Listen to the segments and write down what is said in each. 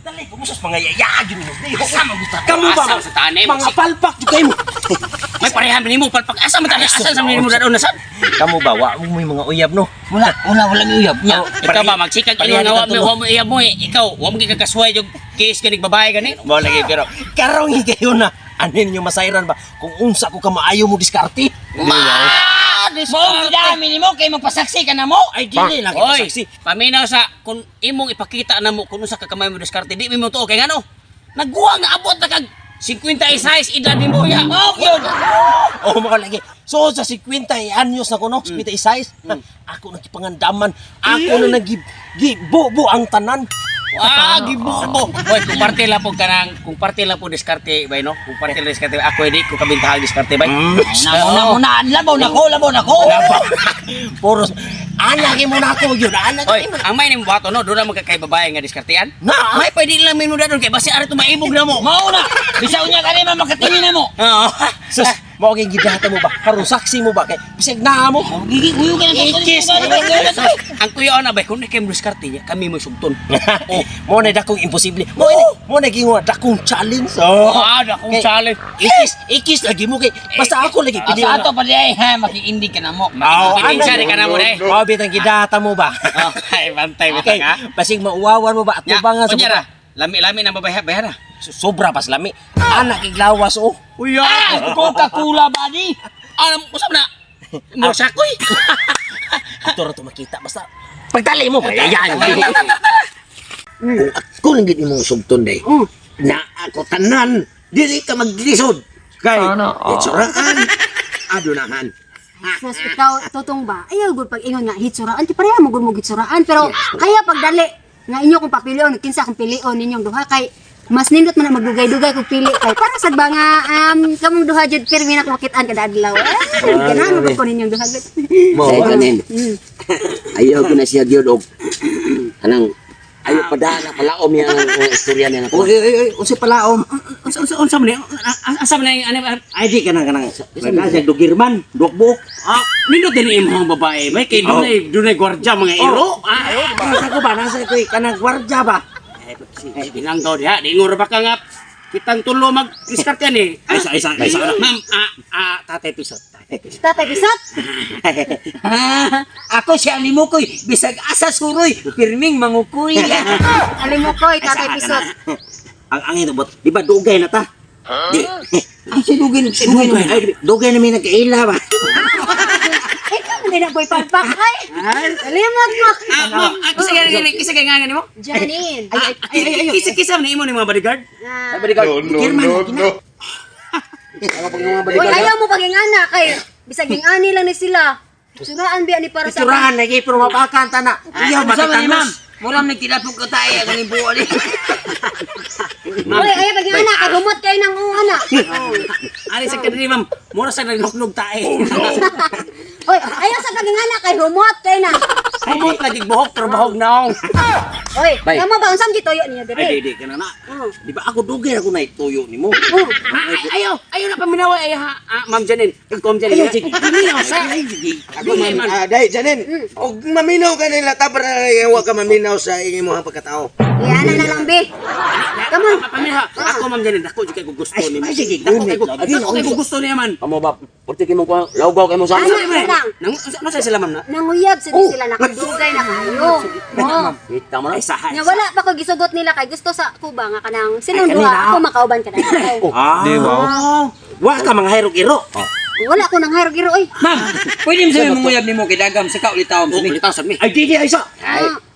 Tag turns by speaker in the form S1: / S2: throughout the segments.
S1: Dali, kumusas mga yaya yun mo.
S2: Asa man gusto?
S1: Kamu ba?
S2: Asa sa tanim?
S1: Mga palpak jud kayo mo.
S2: May parehan nimo palpak. Asa man ta? Asa sa nimo dadon na sad?
S1: Kamu ba wa mo may mga uyab, no?
S2: Wala, wala, wala mi uyab. Nya,
S1: Oh,
S2: ikaw ba magsikag
S1: parehan
S2: ino nga wa
S1: kita
S2: mi wa mo iyab mo eh. Ikaw, wa mo gikakasway jog case ganig babae gani.
S1: Mo lagi pero karong higayon na. Ano ninyo masayran ba kung unsa ko ka maayo mo diskarte?
S2: Ma!
S3: Mo gidami nimo kay magpasaksi ka na mo.
S1: Ay, dili lang
S2: Oy,
S1: kita saksi.
S2: paminaw sa kung imong ipakita na mo kung unsa ka kamay mo diskarte, di mi mo tuo kay ngano? Nagguwang na abot na kag 56 edad nimo ya.
S3: Mao gyud.
S1: Oh, mo lagi. So sa 50 anyos na ko, no, 56. Ako na gipangandaman, ako na naggibubo ang tanan.
S2: Ah, gibubo. Oy, kung parte lang po kanang, kung parte lang po diskarte, bay, no? Kung parte lang diskarte, ako hindi ko kabintahag diskarte, bay.
S3: Na mo na na labaw na ko, labaw na ko.
S1: Labaw. Puros anak mo na ako yun. Anak
S2: Oy, ang may nimo bato, no, doon na magkakay babae nga diskartean.
S1: Na.
S2: May pwede lang minmo doon kay basi ari tumaibog na mo.
S3: Mao na. Bisaw niya kani man makatingin na mo.
S2: Oo.
S1: Sus, mao kay gidata mo ba? Karon saksi mo ba kay bisag naa mo.
S3: Gigi kuyo ka na
S1: Ikis.
S2: Ang kuya na bay, kung di kayo mo diskarte niya, kami mo sugton.
S1: Oh, mo na dakong imposible. Mo ni mo na gingon dakong challenge. Oh.
S2: Ah, dakong
S1: Kay-
S2: challenge.
S1: Ikis, ikis lagi mo kay basta ako lagi pili.
S3: Sa ato pa di ay ha makiindig ka na mo.
S1: Oh,
S2: Makikinsa ka na mo dai.
S1: Mao bitang gidata mo ba?
S2: Oh, ay bantay
S1: Kay
S2: bitang ha.
S1: basig mauwawan mo ba at
S2: Nya,
S1: tubangan sa
S2: unya ra. Lami-lami na babae bayar na.
S1: Sobra pas lami. Anak iglawas oh.
S2: Uya.
S3: Ah, Coca-Cola body.
S2: Alam usab na. Mo sakoy.
S1: Ato ra to makita basta pagdali mo yan.
S4: Kung ako lang gid imong sugton day. Na ako tanan dili ka maglisod. Kay itsuraan adunahan.
S5: Sus, ikaw, totong ba? Ayaw gud pag ingon nga hitsuraan, ti pareha mo gud mo gitsuraan, pero kaya pagdali nga inyo kong papilion, kinsa akong pilion ninyong duha kay mas nindot man na magdugay-dugay kog pili kay para sad ba nga kamong duha jud pirmi na makit-an kada adlaw. Ay, ganahan mo ko ninyong duha gud.
S4: Mo ganin. Ayaw ko na siya gyud og anang ayaw pa na palaom niya ang ang istorya niya nako.
S1: Oy oy oy, unsa palaom?
S2: Unsa unsa unsa man ni? Asa man ni ano?
S1: Ay di kanang kanang. Nagka dugirman, duwak-buok.
S2: Ah, nindot din imong babae. May kay dunay dunay gwardiya mga iro. Ah,
S1: Nasa ko ba? Nasa ko kanang gwardiya ba?
S2: ay, binanggaw diha. Di ngura ba ka nga kitang tulo mag diskarte ni.
S1: Ay sa isa isa.
S2: Ma'am, ah, ah, tatay pisot. Tatay pisot.
S5: Tatay Pisot,
S3: Ako si Alimukoy, bisag asa suroy, pirming mangukoy.
S5: Alimukoy, Tatay Pisot.
S1: Ang angin bot. Di ba dugay na ta? Di.
S3: Ang sinugin,
S1: Dugay. Ay, dugay na may nagkaila ba?
S5: Ikaw man din ang boy palpak ay. Limot mo.
S2: Ah, ma'am, ah, kisa kay kisa kisa kay nga nimo?
S5: Janine.
S2: Ay, ay, ay, kisa kisa man imo ni mga bodyguard.
S5: Ah.
S4: No, no, no, no.
S5: Uy, ayaw mo pagingana kay bisag ingani lang ni sila. Hitsuraan biya ni para sa
S1: Iturahan lagi pero mabakan ta na. Iyaw
S3: Unsa man ni ma'am?
S1: makitanos.
S3: Mura man nagtilapog ko tayo ako ning buo ni.
S5: Uy, ayaw pagingana kay humot kay nang uana.
S2: Ari sa kadiri ma'am, mura sa nagnuknog tae.
S5: Oy, ayaw sa pagingana kay humot kay na.
S2: Humot lagi buhok pero bahog naong.
S5: Oy,
S4: Bay.
S5: kamo ba unsang gituyo niyo
S1: Ay di
S5: dire?
S1: di kana na. Di ba ako dugay ako na ituyo nimo.
S2: Ah, ay, ayaw, ayaw na paminaway ay ha, ah, Ma'am Janine. Ikaw, Ma'am Janine.
S1: Ayaw, sige.
S2: Paminaw sa.
S4: Ako ma'am, ah, dai Janin. Og maminaw ka nila ta para wa ka maminaw sa imong pagkatao.
S5: Iana na lang be. Come on.
S2: Paminaw. Ako, Ma'am Janine, dako jud kay ko gusto nimo.
S1: Ay, sige,
S2: Dako kay ko,
S1: gumit.
S2: dako kay ko gusto niya man.
S4: Amo ba porti kay mo ko lawgaw kay mo sa
S5: Ano na lang.
S2: Nang ano sa sila ma'am na?
S5: Nanguyab sa di sila nakadugay na kayo. Oh.
S4: Kita mo na.
S2: Ay sahay.
S5: Nga wala pa ko gisugot nila kay gusto sa kuba nga kanang sinong duha ako makauban ka na.
S1: Ah. Di wow. Wa ka mga hayrog iro.
S5: Wala ko nang hayrog-iro oy.
S3: Ma'am, pwede mo sabihin manguyab nimo kay dagam sa kaulitaw
S2: Oh, ulitaw sa mi.
S1: Ay di di ay sa.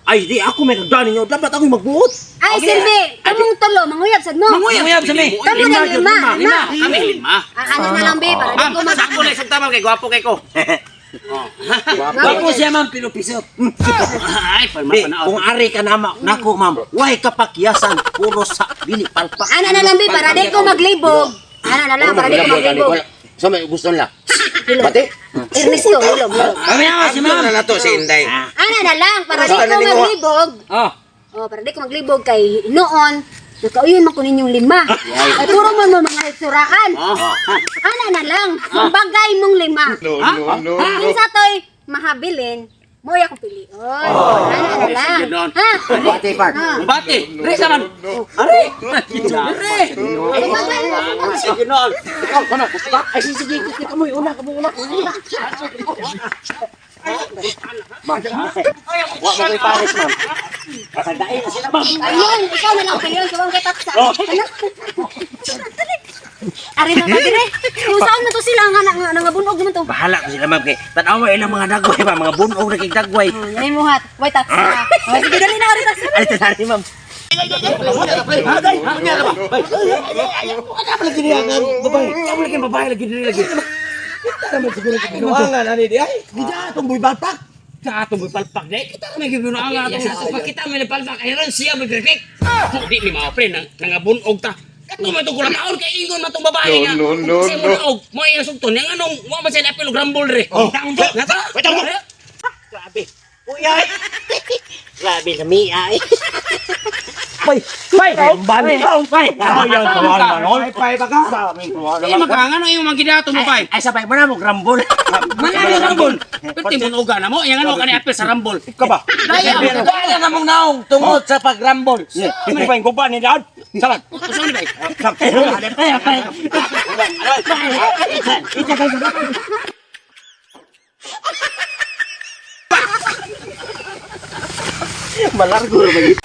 S1: Ay di ako may kagdaan ninyo. Dapat ako magbuot.
S5: Ay silbi, kamong tulo manguyab sad mo.
S3: Manguyab sa mi.
S5: Kamo na lima, lima.
S2: Kami lima.
S5: Ah, ano na lang be para di
S2: Ma'am,
S5: ko mag
S2: sako na isang tamang kay gwapo kay ko.
S3: Gwapo siya ma'am, pero pisot.
S2: Ay,
S1: Di,
S2: palma pa na.
S1: kung ari ka na ma, nako ma'am, way kapakyasan, puro sa dili palpak.
S5: Ana na lang be para di ko maglibog. Ana na lang para di ko maglibog.
S4: Sa may gusto nila. Pati
S5: Ernesto, hilom, hilom.
S3: Paminaw si
S4: na
S3: ma'am.
S4: nato si Inday.
S5: Ana na lang para di
S4: Basta
S5: ko
S4: na ninyo,
S5: maglibog.
S3: Oh.
S5: Oh, para di ko maglibog kay noon nakauyon man ko ninyong lima. Ay puro man mo mga hitsuraan. Ana na lang, ang bagay mong lima.
S6: No, no, no, no.
S5: Kinsa toy mahabilin, Mao akong pilion. Oh, ana na lang.
S2: Sige, noon.
S5: Ha?
S4: Bati park.
S2: Bati, re sa man. Are. Re. Sige noon.
S1: Ay, sige, sige, sige, kamoy, una, kamoy, una. Wa mo ko'y pares, ma'am. Pasandain na sila, ma'am.
S5: Ayun, ikaw na lang pilion kay kay taksa. Ano? Ari na ba dire? Kung saan na to sila nga nga nangabunog naman to.
S1: Bahala ko sila, ma'am. Kay tanawa ilang mga dagway, ma'am. Mga bunog na kay dagway.
S5: Oh, yan mo hat. Way taksa. Oh, sige dali na ari taksa.
S1: Ay, tanari, ma'am. Babae, kamu lagi babae lagi diri lagi.
S4: Binuangan ani di ay.
S1: Kita atong buy palpak. Kita atong buy palpak dai. Kita may gibinuangan atong.
S2: Sa pagkita may nagpalpak ay ron siya may perfect. Di mi mao pre nang nangabunog ta. Kato man tong taon kay ingon man tong babae nga.
S6: No, no, no,
S2: Kasi mo
S6: no.
S2: naog, mo iyang sugton yang anong wa man siya apil og rambol re.
S1: Oh.
S2: Nata.
S1: Grabe. Kuya. eh. Grabe sa miya eh. Bay, bay, bay, bay.
S7: Ayan, kawan manon.
S4: Pay ba ka?
S2: Ay magkangan ano imong gidato mo bay.
S1: Ay, sabay mo na mo grambol.
S2: Manalo rambol. Pero timunuga na mo, yang ano kani apil sa rambol.
S7: Ka ba?
S2: Daya.
S1: Wala na mong naong tungod sa pagrambol.
S7: Hindi pa yung guba ni Dad. Salat.
S2: Usa ni bay.
S1: Ay, ay. Malargo ra ba?